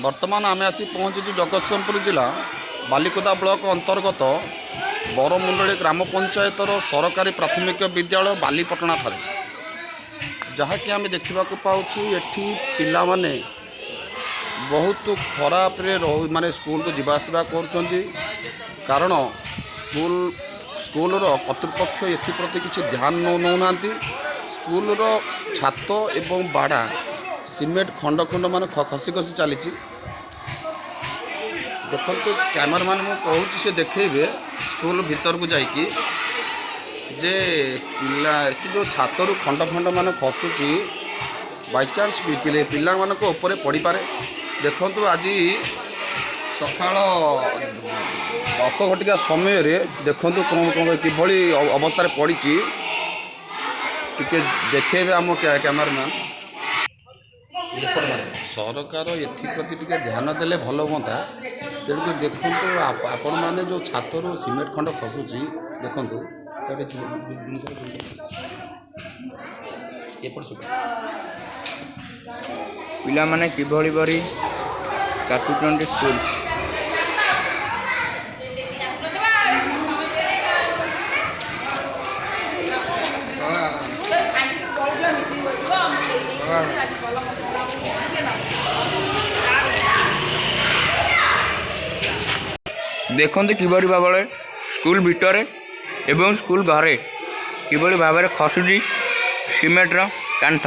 ବର୍ତ୍ତମାନ ଆମେ ଆସି ପହଞ୍ଚିଛୁ ଜଗତସିଂହପୁର ଜିଲ୍ଲା ବାଲିକୁଦା ବ୍ଲକ ଅନ୍ତର୍ଗତ ବରମୁଣ୍ଡଳି ଗ୍ରାମ ପଞ୍ଚାୟତର ସରକାରୀ ପ୍ରାଥମିକ ବିଦ୍ୟାଳୟ ବାଲିପଟଣା ଠାରେ, ଯାହାକି ଆମେ ଦେଖିବାକୁ ପାଉଛୁ ଏଠି ପିଲାମାନେ ବହୁତ ଖରାପରେ ରହୁ, ମାନେ ସ୍କୁଲକୁ ଯିବା ଆସିବା କରୁଛନ୍ତି। କାରଣ ସ୍କୁଲର କର୍ତ୍ତୃପକ୍ଷ ଏଥିପ୍ରତି କିଛି ଧ୍ୟାନ ନେଉନାହାନ୍ତି। ସ୍କୁଲର ଛାତ ଏବଂ ବାଡ଼ା ସିମେଣ୍ଟ ଖଣ୍ଡ ଖଣ୍ଡ ମାନେ ଖସି ଖସି ଚାଲିଛି। ଦେଖନ୍ତୁ କ୍ୟାମେରାମ୍ୟାନ୍, ମୁଁ କହୁଛି ସେ ଦେଖେଇବେ ସ୍କୁଲ ଭିତରକୁ ଯାଇକି ଯେ ପିଲା ସେ ଯେଉଁ ଛାତରୁ ଖଣ୍ଡ ଖଣ୍ଡ ମାନେ ଖସୁଛି, ବାଇଚାନ୍ସ ପିଲାମାନଙ୍କ ଉପରେ ପଡ଼ିପାରେ। ଦେଖନ୍ତୁ, ଆଜି ସକାଳ 10 ଘଟିକା ସମୟରେ ଦେଖନ୍ତୁ କ'ଣ କ'ଣ କିଭଳି ଅବସ୍ଥାରେ ପଡ଼ିଛି। ଟିକେ ଦେଖେଇବେ ଆମ କ୍ୟାମେରାମ୍ୟାନ୍। ସରକାର ଏଥିପ୍ରତି ଟିକେ ଧ୍ୟାନ ଦେଲେ ଭଲ ହୁଅନ୍ତା। ତେଣୁକରି ଦେଖନ୍ତୁ ଆପଣମାନେ, ଯେଉଁ ଛାତରୁ ସିମେଣ୍ଟ ଖଣ୍ଡ ଖସୁଛି ଦେଖନ୍ତୁ। ତାକୁ ଟିକେ zoom କର, zoom କର। ଏପଟ ସେପଟ। ପିଲାମାନେ କିଭଳି ପରି କାଟୁଛନ୍ତି ସ୍କୁଲ। ଦେଖନ୍ତୁ କିଭଳି ଭାବରେ ସ୍କୁଲ ଭିତରେ ଏବଂ ସ୍କୁଲ ଘରେ କିଭଳି ଭାବରେ ଖସୁଛି ସିମେଣ୍ଟର କାନ୍ଥ।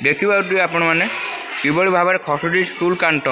ଦେଖିପାରୁଥିବେ ଆପଣମାନେ କିଭଳି ଭାବରେ ଖସୁଛି ସ୍କୁଲ କାନ୍ଥ।